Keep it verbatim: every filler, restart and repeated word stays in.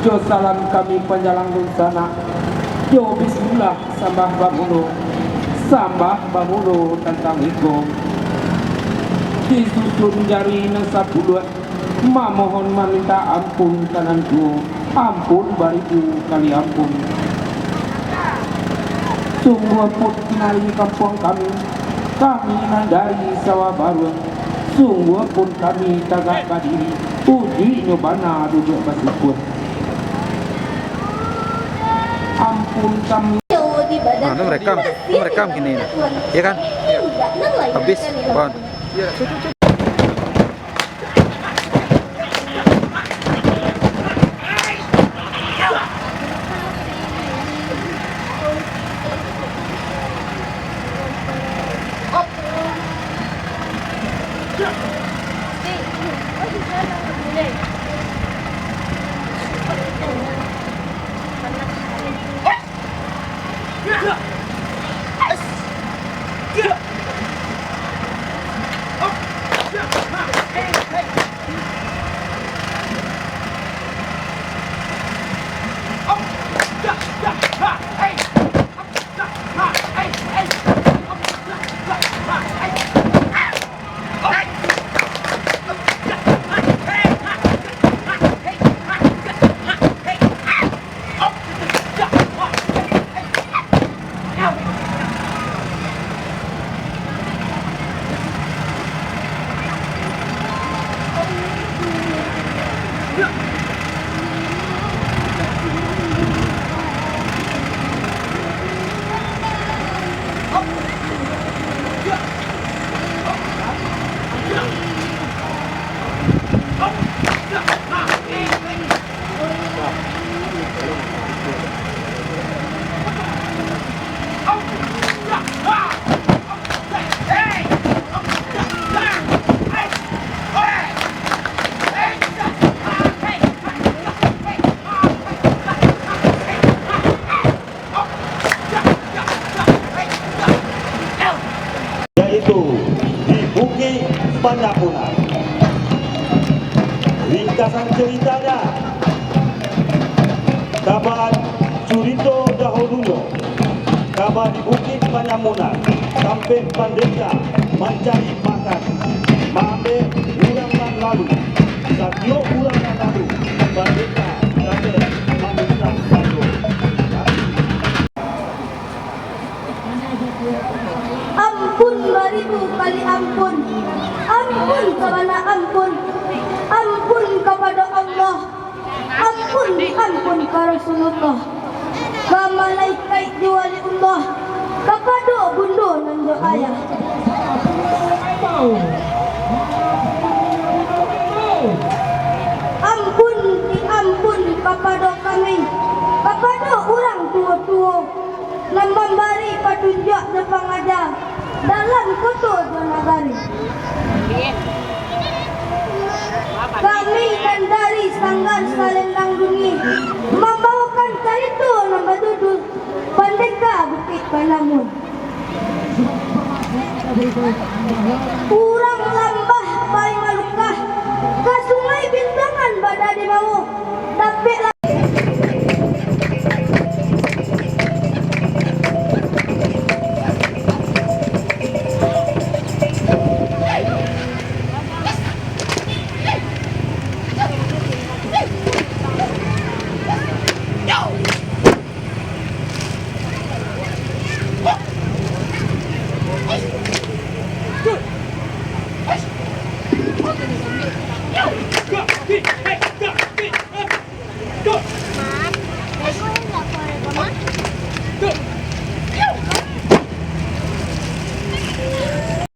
Jo salam kami panjalang dunsanak, jo bismillah sambah bamulo, sambah bamulo tantang iko. Disusun jari nan sapuluah, mamohon maminta ampun ka nan tuo, ampun baribu kali ampun. Sungguah pun kinari kampuang kami, kami nan dari Sawah Baruah, sungguah pun kami tagak badiri, ujuiknyo bana duduak basikua. Ampun kami. Ah, ini merekam, ini merekam gini. Iya kan? Habis, Wan. Yaitu di Bukik Panyamunan. Ringkasan ceritanya, kaba curito dahulunyo, kaba di Bukik Panyamunan, tampek pandeta mancari makan, maambek urang nan lalu. Satiok urang nan lalu, pandeta datang mamintak sado. Ampun baribu kali ampun, ampun sabana ampun, ampun kapado Allah, ampun, ampun ka Rasulullah, ka malaikat jo waliullah, kapado bundo nan jo ayah. Ampun, diampun kapado kami, kapado urang tuo-tuo, nan mambari patunjuak jo pangaja dalam koto jo nagari. Kami nan dari Sanggar Salendang Dungi mambawakan carito nan bajudul Pandeka Bukik Panyamun.